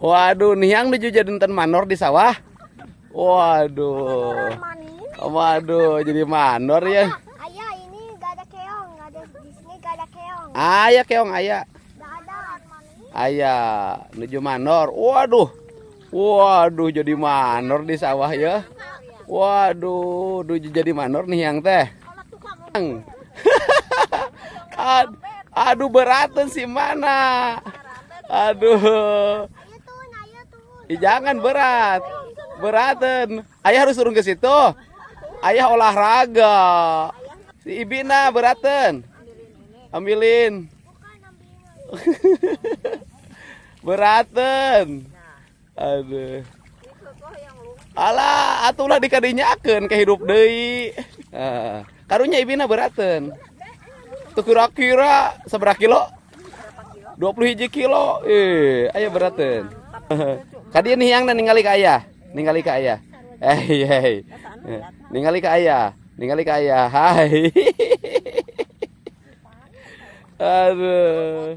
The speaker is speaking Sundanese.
Waduh, nih yang nuju janten mandor di sawah. Waduh. Waduh, jadi mandor ya. Ayah, ini gak ada keong, gak ada di sini, gak ada keong. Aya keong, aya. Gak ada. Aya, nuju mandor. Waduh. Waduh, jadi mandor di sawah ya. Waduh, nuju jadi mandor nih yang teh. Aduh, beraten si mana. Aduh. Ayo turun, ayo turun. Ih, jangan berat. Beraten. Ayah harus turun ke situ. Ayah olahraga. Si Ibina beraten. Ambilin. Bukan ambilin. Beraten. Aduh. Alah, atulah dikadinyakeun ke hidup deui. Ah, karunya Ibina beraten. Tuh, kira-kira seberapa kilo? 20 hiji kilo. Eh, aya beraten. Kadieu nih yang ningali ka ayah. Ningali ka ayah. Eh, iya. Ningali ka ayah. Ningali ka ayah. Hai. Aduh.